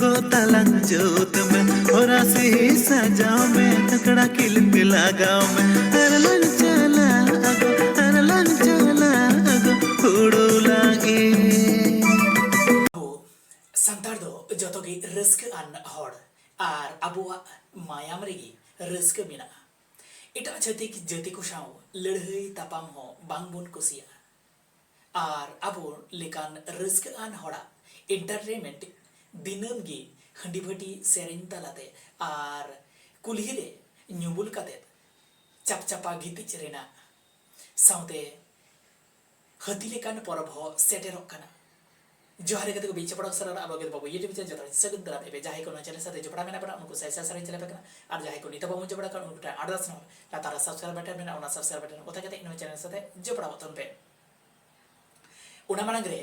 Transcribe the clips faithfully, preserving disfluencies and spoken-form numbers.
ᱜᱚ ᱛᱟᱞᱟᱝ ᱡᱩᱛ ᱢᱮ, ᱦᱚᱨᱟᱥᱤ ᱥᱟᱡᱟᱣ ᱢᱮ, ᱛᱷᱟᱠᱲᱟ ᱠᱤᱞᱯᱤ ᱞᱟᱜᱟᱣ ᱢᱮ, ᱟᱨ ᱞᱟᱝ ᱪᱟᱞᱟᱜ ᱟᱜᱚ, ᱟᱨ ᱞᱟᱝ ᱪᱟᱞᱟᱜ ᱟᱜᱚ, ᱦᱩᱲᱩ ᱞᱟᱝ ᱮᱨ᱾ ᱟᱵᱚ ᱥᱟᱱᱛᱟᱲ ᱫᱚ ᱡᱚᱛᱚ ᱜᱮ ᱨᱟᱹᱥᱠᱟᱹ ᱟᱱ ᱦᱚᱲ, ᱟᱨ ᱟᱵᱚᱣᱟᱜ ᱢᱟᱭᱟᱢ ᱨᱮᱜᱮ ᱨᱟᱹᱥᱠᱟᱹ ᱢᱮᱱᱟᱜᱼᱟ᱾ ᱮᱴᱟᱜ ᱪᱷᱟᱹᱛᱤᱠ ᱡᱟᱹᱛᱤ ᱠᱚ ᱥᱟᱶ ᱞᱟᱹᱲᱦᱟᱹᱭ ᱛᱟᱯᱟᱢ ᱦᱚᱸ ᱵᱟᱝ ᱵᱚᱱ ᱠᱩᱥᱤᱭᱟᱜᱼᱟ᱾ ᱟᱨ ᱟᱵᱚ ᱞᱮᱠᱟᱱ ᱨᱟᱹᱥᱠᱟᱹ ᱟᱱ ᱦᱚᱲᱟᱜ entertainment ᱫᱤᱱᱟᱹᱢ ᱜᱮ ᱦᱟᱺᱰᱤ ᱵᱷᱟᱹᱴᱤ ᱥᱮᱨᱮᱧ ᱛᱟᱞᱟᱛᱮ ᱟᱨ ᱠᱩᱞᱦᱤ ᱨᱮ ᱧᱩᱵᱩᱞ ᱠᱟᱛᱮ ᱪᱟᱯᱪᱟᱯᱟ ᱜᱤᱛᱤᱡ ᱨᱮᱱᱟᱜ ᱥᱟᱶᱛᱮ ᱦᱟᱹᱛᱤ ᱞᱮᱠᱟᱱ ᱯᱚᱨᱚᱵᱽ ᱦᱚᱸ ᱥᱮᱴᱮᱨᱚᱜ ᱠᱟᱱᱟ᱾ ᱡᱚᱦᱟᱨ ᱜᱮ ᱜᱟᱛᱮ ᱠᱚ, ᱵᱤᱪ ᱪᱟᱯᱲᱟᱣ ᱥᱟᱨᱟ ᱟᱵᱚ ᱜᱮ ᱵᱟᱵᱩ YouTube channel ᱡᱚᱛᱚ ᱦᱚᱲ ᱥᱟᱹᱜᱩᱱ ᱫᱟᱨᱟᱢ ᱮᱯᱮ᱾ ᱡᱟᱦᱟᱸᱭ ᱠᱚ ᱱᱚᱣᱟ channel ᱥᱟᱛᱮ ᱡᱚᱯᱲᱟᱣ ᱢᱮᱱᱟᱜ ᱵᱚᱱᱟ, ᱩᱱᱠᱩ ᱥᱟᱭ ᱥᱟᱭ ᱥᱟᱨᱦᱟᱣ ᱪᱟᱞ ᱟᱯᱮ ᱠᱟᱱᱟ, ᱟᱨ ᱡᱟᱦᱟᱸᱭ ᱠᱚ ᱱᱤᱛᱚᱜ ᱵᱟᱵᱚᱱ ᱡᱚᱯᱲᱟᱣ ᱠᱟᱱᱟ, ᱩᱱᱠᱩ ᱴᱷᱮᱱ ᱟᱨᱫᱟᱥ ᱱᱚᱣᱟ ᱞᱟᱛᱟᱨ ᱨᱮ subscribe button ᱢᱮᱱᱟᱜᱼᱟ, ᱚᱱᱟ subscribe button ᱚᱛᱟ ᱠᱟᱛᱮ ᱱᱚᱣᱟ channel ᱥᱟᱛᱮ ᱡᱚᱯᱲᱟᱣ ᱛᱟᱵᱚᱱ ᱯᱮ᱾ ᱚᱱᱟ ᱢᱟᱲᱟᱝ ᱨᱮ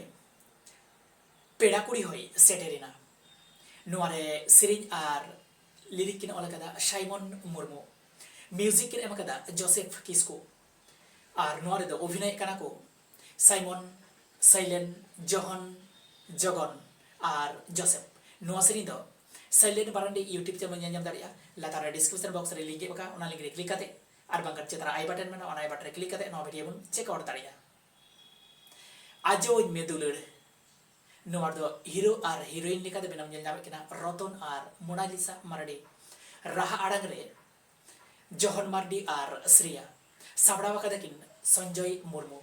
ᱯᱮᱲᱟ ᱠᱩᱲᱤ ᱦᱚᱸᱭ ᱥᱮᱴᱮᱨᱮᱱᱟ᱾ ᱱᱚᱣᱟ ᱨᱮ ᱥᱮᱨᱮᱧ ᱟᱨ lyric ᱠᱤᱱ ᱚᱞ ᱟᱠᱟᱫᱟ ᱥᱟᱭᱢᱚᱱ ᱢᱩᱨᱢᱩ, music ᱠᱤᱱ ᱮᱢ ᱟᱠᱟᱫᱟ ᱡᱳᱥᱮᱯᱷ ᱠᱤᱥᱠᱩ, ᱟᱨ ᱱᱚᱣᱟ ᱨᱮᱫᱚ ᱚᱵᱷᱤᱱᱚᱭᱮᱫ ᱠᱟᱱᱟ ᱠᱚ ᱥᱟᱭᱢᱚᱱ, ᱥᱟᱭᱞᱮᱱ, ᱡᱚᱦᱚᱱ, ᱡᱚᱜᱚᱱ ᱟᱨ ᱡᱳᱥᱮᱯᱷ᱾ ᱱᱚᱣᱟ ᱥᱮᱨᱮᱧ ᱫᱚ ᱥᱟᱭᱞᱮᱱ ᱢᱟᱨᱟᱱᱰᱤ YouTube channel ᱧᱮᱞ ᱧᱟᱢ ᱫᱟᱲᱮᱭᱟᱜᱼᱟ, ᱞᱟᱛᱟᱨ ᱨᱮ description box ᱨᱮ link ᱮᱢ ᱟᱠᱟᱫ, ᱚᱱᱟ link ᱨᱮ click ᱠᱟᱛᱮ, ᱟᱨ ᱵᱟᱝᱠᱷᱟᱱ ᱪᱮᱛᱟᱱ ᱨᱮ I button ᱢᱮᱱᱟᱜᱼᱟ, ᱚᱱᱟ I button ᱨᱮ click ᱠᱟᱛᱮ ᱱᱚᱣᱟ video ᱵᱚᱱ check out ᱫᱟᱲᱮᱭᱟᱜᱼᱟ᱾ ᱟᱡᱚᱣᱟᱹᱧ ᱢᱮ ᱫᱩᱞᱟᱹᱲ, ᱱᱚᱣᱟ ᱫᱚ hero ᱟᱨ heroine ᱞᱮᱠᱟᱛᱮ ᱵᱮᱱᱟᱢ ᱧᱮᱞ ᱧᱟᱢᱮᱫ ᱠᱤᱱᱟ ᱨᱚᱛᱚᱱ ᱟᱨ ᱢᱳᱱᱟᱞᱤᱥᱟ ᱢᱟᱨᱰᱤ᱾ ᱨᱟᱦᱟ ᱟᱲᱟᱝ ᱨᱮ ᱡᱚᱦᱚᱱ ᱢᱟᱨᱰᱤ ᱟᱨ ᱥᱨᱤᱭᱟ᱾ ᱥᱟᱯᱲᱟᱣ ᱟᱠᱟᱫᱟ ᱠᱤᱱ ᱥᱚᱧᱡᱚᱭ ᱢᱩᱨᱢᱩ᱾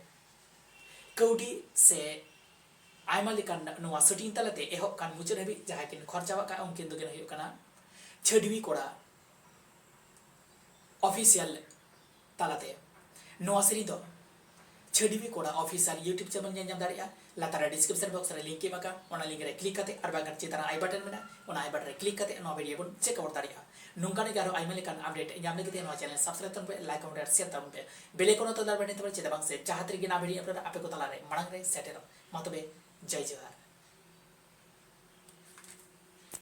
ᱠᱟᱹᱣᱰᱤ ᱥᱮ ᱟᱭᱢᱟ ᱞᱮᱠᱟᱱ ᱱᱚᱣᱟ shooting ᱛᱟᱞᱟᱛᱮ ᱮᱦᱚᱵ ᱠᱷᱚᱱ ᱢᱩᱪᱟᱹᱫ ᱦᱟᱹᱵᱤᱡ ᱡᱟᱦᱟᱸᱭ ᱠᱤᱱ ᱠᱷᱚᱨᱪᱟᱣᱟᱜ ᱠᱟᱜᱼᱟ, ᱩᱱᱠᱤᱱ ᱫᱚᱠᱤᱱ ᱦᱩᱭᱩᱜ ᱠᱟᱱᱟ ᱪᱷᱟᱹᱰᱣᱤ ᱠᱚᱲᱟ official ᱛᱟᱞᱟᱛᱮ᱾ ᱱᱚᱣᱟ ᱥᱮᱨᱮᱧ ᱫᱚ ᱪᱷᱟᱹᱰᱣᱤ ᱠᱚᱲᱟ official YouTube channel ᱧᱮᱞ ᱧᱟᱢ ᱫᱟᱲᱮᱭᱟᱜᱼᱟ᱾ ᱞᱟᱛᱟᱨ ᱨᱮ description box ᱨᱮ link ᱮᱢ ᱟᱠᱟᱫ, ᱚᱱᱟ link ᱨᱮ click ᱠᱟᱛᱮ ᱟᱨ ᱵᱟᱝᱠᱷᱟᱱ ᱪᱮᱛᱟᱱ ᱨᱮ I button ᱢᱮᱱᱟᱜᱼᱟ, ᱚᱱᱟ I button ᱨᱮ click ᱠᱟᱛᱮ ᱱᱚᱣᱟ video ᱵᱚᱱ check out ᱫᱟᱲᱮᱭᱟᱜᱼᱟ᱾ ᱱᱚᱝᱠᱟᱱ ᱜᱮ ᱟᱨᱦᱚᱸ ᱟᱭᱢᱟ ᱞᱮᱠᱟᱱ update ᱧᱟᱢ ᱞᱟᱹᱜᱤᱫ ᱛᱮ ᱱᱚᱣᱟ channel subscribe ᱛᱟᱵᱚᱱ ᱯᱮ, like, comment ᱟᱨ share ᱛᱟᱵᱚᱱ ᱯᱮ᱾ bell icon ᱦᱚᱸ ᱛᱚᱞ ᱫᱟᱲᱮᱭᱟᱜᱼᱟ, ᱪᱮᱫᱟᱜ ᱵᱟᱝ ᱥᱮ ᱡᱟᱦᱟᱸ ᱛᱤᱨᱮᱜᱮ ᱱᱚᱣᱟ video upload ᱟᱯᱮ ᱠᱚ ᱛᱟᱞᱟᱨᱮ ᱢᱟᱲᱟᱝ ᱨᱮ ᱥᱮᱴᱮᱨᱚᱜ᱾ ᱢᱟ ᱛᱚᱵᱮ, ᱡᱟᱭ ᱡᱚᱦᱟᱨ᱾